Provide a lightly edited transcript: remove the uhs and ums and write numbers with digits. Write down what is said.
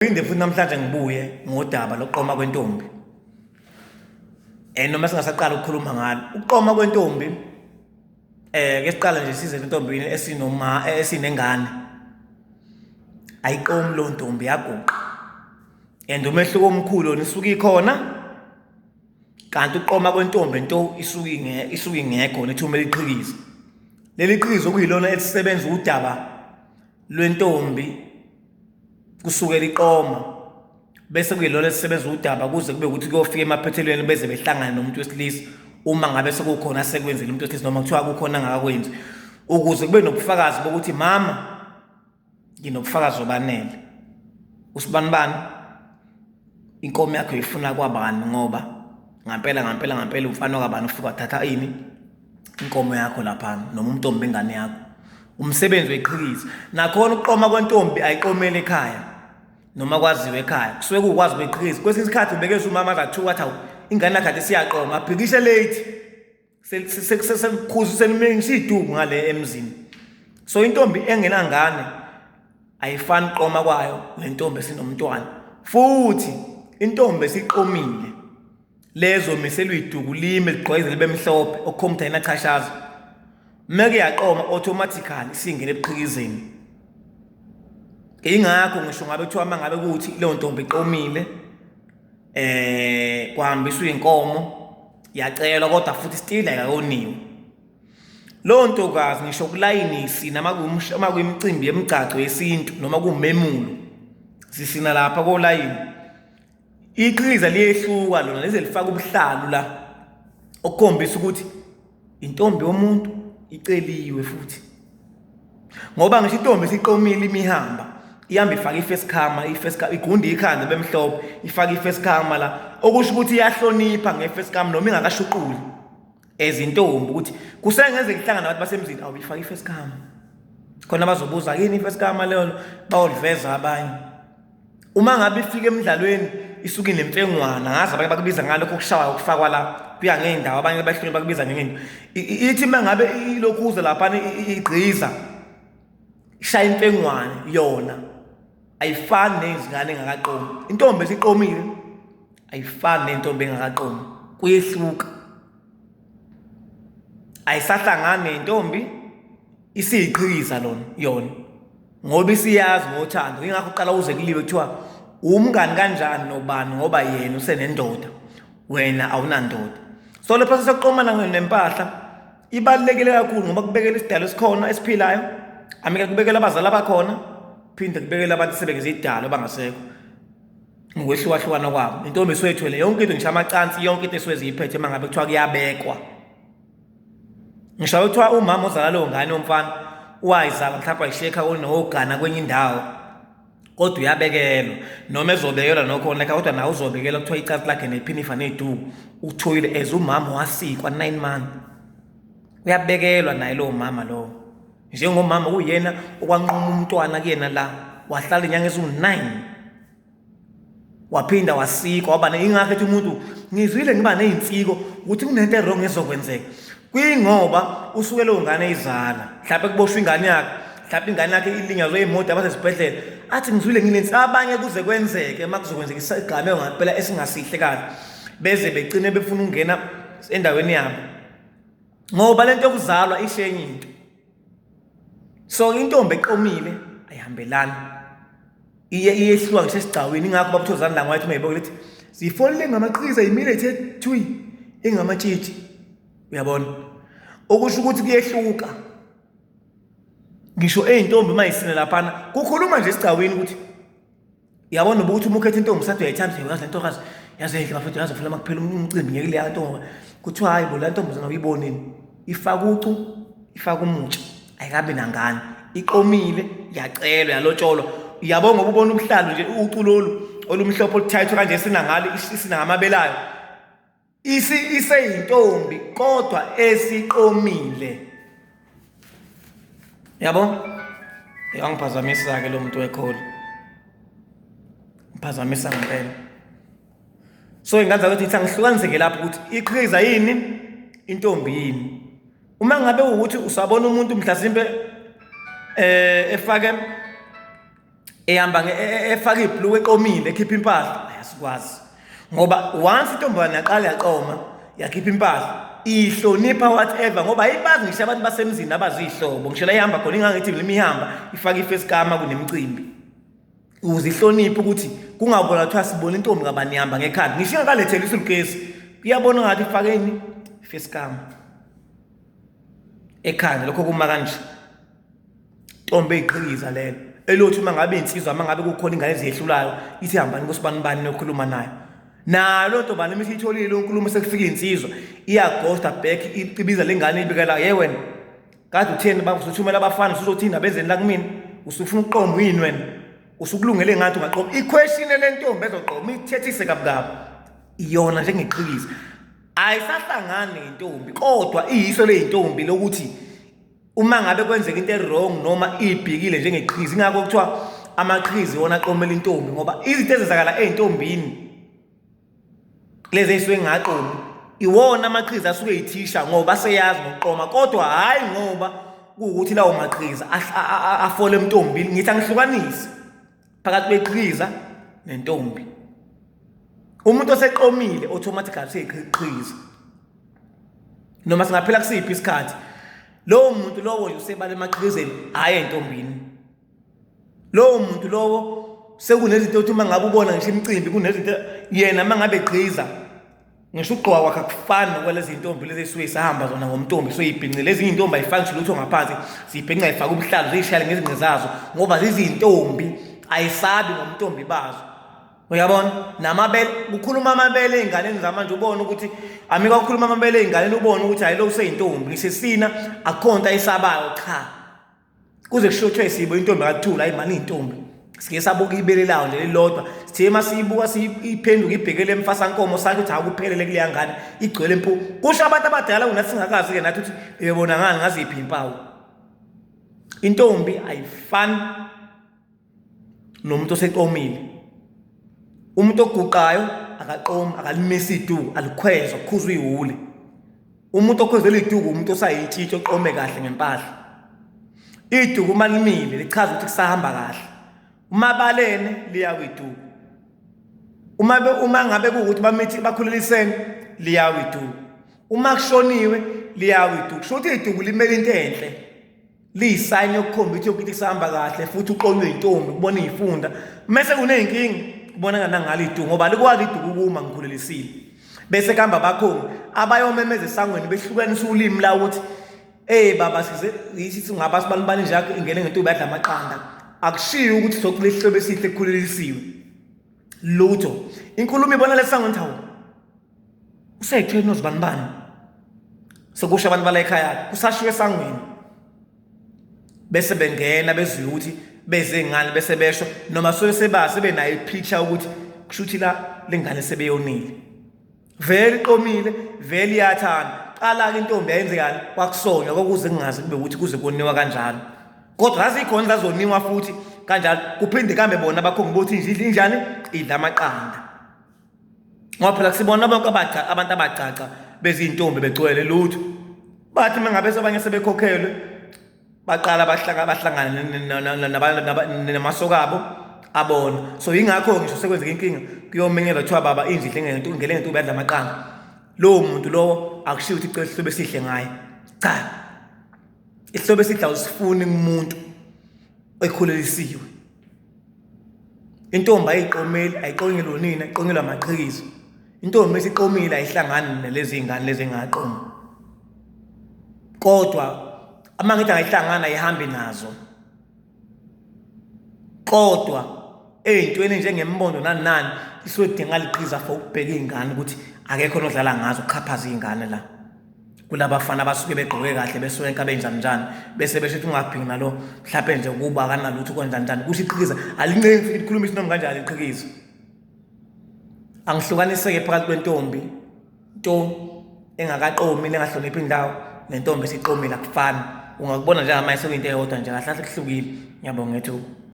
Phinde futhi namhlanje ngibuye ngodaba lokuqoma kwentombi. Noma singasaqala ukukhuluma ngalo. Ukuqoma kwentombi ke siqala nje size entombini esinoma esinengane. Ayiqomi lo ntombi yaguqa. And umehluko omkhulu yona isuke ikhona kanti ukuqoma kwentombi nto isuke isuke ingekho nethumela iqhikiza. Leli qhikiza okuyilona elisebenza udaba lwentombi kusukela iqoma bese kuyilona esisebenza udaba kuze kube ukuthi kuyofika emaphethelweni beze behlangane nomuntu wesilisa uma ngabe sekukhona asekwenzile umuntu wesilisa noma kuthiwa kukhona angakakwenzi ukuze kube nobufakazi bokuthi mama nginobufakazi obanele usibanibani inkomo yakho ifuna kwabani ngoba ngampela ngampela ngampela umfana wakabani ufika wathatha ini inkomo yakho laphana noma umntombi ingane yakho umsebenzi weqhikiza nakhona ukuqoma kwentombi ayiqomeli ekhaya noma kwaziwe ekhaya kusuke kukwazi kweqhikiza kwesinye isikhathi ubekeza umama akathuka athi awu ingane yakhe kade siyaqoma abhikishe late sekukhuza senimengisa iduku ngale emzini so intombi engenangane ayifani qoma kwayo nentombi esinomntwana futhi intombi esiqomile lezo miselwa iduku lime ligqwayeze libe mhlophe okukhomba ukuthi ayinachashaza meke yaqoma automatically isingene ebuqhikizeni ingakho ngisho ngabe kuthiwa uma ngabe kuthi leyo ntombi iqomile kwahambiswa inkomo yacelwa kodwa futhi still ayikakoniwe Leyo ntokazi ngisho kulayinisi noma kuyimicimbi yemigcagco yesintu noma kuwumemulo sisina lapha kolayini iqhikiza liyehluka lona lize lifake ubuhlalu la okukhombisa ukuthi intombi yomuntu iceliwe futhi ngoba ngisho intombi isiqomile imihamba ihamba ifake i-face cam i-face cam igunda ikhanda bemhlophe ifake i-face cam la okusho ukuthi iyahlonipha nge-face cam noma ingakashuquli ezintombi ukuthi kusengenzeka ihlangana nabantu basemzini awu ifake i-face cam khona bazobuza yini i-face cam leyo bayoliveza abanye uma ngabe ifika emidlalweni isuke inemfengwana ngazi abanye bakubiza ngalokho okushawayo okufakwa la kuya ngey'ndawo abanye bahlule bakubiza ngenye into ithi uma ngabe ilokhuza laphana igqiza ishaya imfengwane yona ayifani nezingane engakaqomi intombi esiqomile ayifani nentombi engakaqomi kuyehluka ayisahlangani nentombi isiyiqhikiza lona yona ngoba isiyazi ngothando ingakho uqala uze kuliwe kuthiwa umngani kanjani nobani ngoba yena usenendoda wena awunandoda so le process yokuqomana nempahla ibalulekile kakhulu ngoba kubekela isidalo esikhona esiphilayo amike kubekela abazali abakhona phinde kubekela abantu sebengeza idalo abangasekho ngokwehlukahlukana kwabo intombi esuke ethwele yonke into ngisho amacansi yonke into esuke ziyiphethe uma ngabe kuthiwa kuyabekwa ngisho kuthiwa umama ozala leyo ngane yomfana wayizala mhlawumbe wayishekha nogana kwenye indawo kodwa uyabekelwa noma ezobekelwa nokhona like kodwa nawe uzobekelwa kuthiwa icansi lakhe nephinifa neduku uthoyile as umama wasikwa 9 months uyabekelwa naye lowo mama lowo njengomama kuyena okwanquma umntwana kuyena la wahlala inyanga eziwu-9 waphinda wasikwa waba ingakho ethi umuntu ngizwile ngiba ney'nsiko ukuthi kunento e-wrong ezokwenzeka kuyingoba usuke leyo ngane izala mhlawumbe kuboshwa ingane yakhe mhlawumbe ingane yakhe ilinyazwe imoto abasesibhedlela athi ngizwile nginensi abanye kuze kwenzeke uma kuzokwenzeka isigameko ngampela esingasihle kahle beze begcine befuna ukungena endaweni yabo ngoba lento yokuzalwa isho enye into so intombi eqomile ayihambelani iye iyehluka ngisho esigcawini ingakho babuthozana la ngathi mayibona ukuthi siyifonile ngamaqhikiza yimile ithe thwi ingamatshitshi uyabona okusho ukuthi kuyehluka ngisho eyintombi mayisine laphana kukhuluma nje esigcawini ukuthi Yabona ukuthi uma ukhetha intombi sathi uyayithanda uyazi le ntokazi yazi enhle bafethu yazi ufuna makuphela umcimbi ngeke leya ntombi kuthiwa hayi bo la ntombazana uyibonini ifaka ucu ifaka umutsha ayikabi nangane iqomile yacelwa yalotsholwa yabo ngoba ubona ubuhlalu nje ucu lolu olumhlophe oluthayithwe kanje sinangalo isinangamabelayo Isi iseyintombi kodwa esiqomile. Yabo? Yangiphazamisa ke lo muntu wekholi. Ngiphazamisa ngempela. So ingaza ukuthi ithi angihlukanise ke lapho ukuthi iqhiza yini intombi yini. Uma ngabe ukuthi usabona umuntu mhlasimpe efake Ehamba efaka ibhluku eqomile ekhipha impahla asikwazi. Ngoba once intombazane yaqala yaqoma yakhipha impahla ihlonipha whatever ngoba ayibazi ngisho abantu basemzini abazihlobo ngisho la ihamba khona ingangithi mina ihamba ifaka ifesi kama kunemicimbi ukuze ihloniphe ukuthi kungabona kuthiwa sibona intombi kabani ihamba ngekhanda ngisho ingakaletheli isulukesi kuyabona ngathi ifakeni ifesi kama ekhanda lokho kuma kanje ntombi eyiqhikiza lelo elothi uma ngabe insizwa uma ngabe kukhona ingane eziyehlulayo ithi hambani kosibanibani niyokhuluma nayo nalo ntombane uma isiyitholile leyo nkulumo sekufika insizwa iyaghosta back ibiza le ngane ibikela ye wena kade utheni usuthumela abafana usuzothini abenzeni la kumina usufuna ukuqoma yini wena usukulungele ngathi ungaqoma iquestion le ntombi ezoqoma ithethise kabukabi iyona njengeqhikiza ayisahlangani nentombi kodwa iyiso leyintombi lokuthi uma ngabe kwenzeka into e-wrong noma ibhikile njengeqhizi ingakho kuthiwa amaqhizi wona aqomela intombi ngoba izinto ezenzakala ey'ntombini lezi ey'suke ngaqomi iwona amaqhizi asuke eyithisha ngoba aseyazi ngokuqoma kodwa hhayi ngoba kuwukuthi lawo maqhiza afole emntombini ngithi angihlukanise phakathi kweqhiza nentombi umuntu oseqomile automatically useyiqhiza noma singaphela kusiphi isikhathi lowo muntu lowo nje usebala emaqhizeni hhayi entombini lowo muntu lowo sekunezinto ukuthi uma ngabe ubona ngisho imicimbi kunezinto yena uma ngabe egqiza ngisho ukugqoka kwakhe akufani nokwalezi ntombi lezi esuke isahamba zona ngomntombi suke ibhincile ezinye iy'ntombi ayifaki ngisho lutho ngaphansi zibhinca zifake ubuhlalu ziyishayele ngezinqe zazo ngoba zizintombi ayisabi ngomntombi bazo uyabona namabele kukhuluma amabele ey'nganeni zamanje ubone ukuthi amika kukhuluma amabele ey'nganeni ubone ukuthi hayi lo useyintombi ngisesina akukho nto ayisabayo cha kuze kushiwo kuthiwa isibo intombi kathula hayi mani intombi sike sabuka ibele lawo nje lilodwa sithe uma siyibuka siyiphenduka ibhekele emfasankomo sakhe ukuthi akuphelele kuleya ngane igcwele mpu kusho abantu abadala kunathi singakazi-ke nathi ukuthi bebona ngani ngaziphi impawu intombi ayifani nomuntu oseqomile umuntu oguqayo akaqomi akalimisi iduku alikhwezwa kukhuzwa ihhule umuntu okhwezela iduku umuntu osayitshitshi oqome kahle ngempahla iduku uma limile lichaza ukuthi kusahamba kahle uma balene liyawa iduku uma uma ngabe kuwukuthi bamithi bakhulelisene liyawa iduku uma kushoniwe liyawa iduku kusho ukuthi iduku limele into enhle liyisayini yokukhomba ukuthi yokuthi kusahamba kahle futhi uqonywe intombi kubona iy'funda mese kuney'nkinga kubonakala nangalo iduku ngoba likwazi iduku ukuma ngikhulelisile bese kuhamba abakhongi abayomemeza esangweni behlukanisa ulimi la ukuthi Ey baba size yithi singaba sibanibani nje yakho ingene ngentuba yadla amaqanda akushiyi ukuthi socela isihlobo esihle ekhulelisiwe lutho inkulumo ibona lesangweni hawu useyithweni nozibanibani sekusho abantu bala ekhaya kusashiwe esangweni bese bengena bezwe ukuthi beze ngani bese besho noma suke seba sebenayo ipicture ukuthi kusho ukuthi la lengane sebeyonile vele iqomile vele iyathanda qala ke intombi yayenzekani kwakusonywa kwakuze kungazi kube ukuthi kuze koniwa kanjalo kodwa zazikhona zazoniwa futhi kanjalo kuphinde kambe bona abakhongi bothi nje injani idla amaqanda ngoba phela sibona bonke abaca abantu abacaca bezintombi begcwele lutho bathi uma ngabe sebanye sebekhokhelwe baqala bahlaka bahlangana namasokabo abona so yingakho ngisho sekwenzeka inkinga kuyomenyelwa kuthiwa baba inja idle ngento ingene ngentuba yadla amaqanda lowo muntu lowo akushiwo ukuthi icela isihlobo esihle ngaye cha isihlobo esihle awusifuni kumuntu ekhulelisiwe Intombi ayiqomeli, ayiqonyelwa unina, iqonyelwa amaqhikizo. Intombi esiqomile ayihlangani nalezi ngane lezi engaqomi. Kodwa uma ngithi ayihlangani ayihambi nazo. Kodwa ey'ntweni njengembondo nani nani isuke idinga liqhiza for ukubheka iy'ngane ukuthi akekho nodlala ngazo kuxhaphaza iy'ngane la. Kulabafana abasuke begqoke kahle beswenka benjani njani bese besho ukuthi ungabhingi nalo mhlawumbe nje ukuba akanalutho kwenza njani kusho iqhikiza alincengi futhi likhuluma isinoma kanjani iqhikiza angihlukaniseke phakathi kwentombi nto engakaqomi nengahloniphi indawo nentombi esiqomile akufani ungakubona njengamanje sekuyinto eyodwa nje kahle kahle kuhlukile ngiyabonga ngethuba.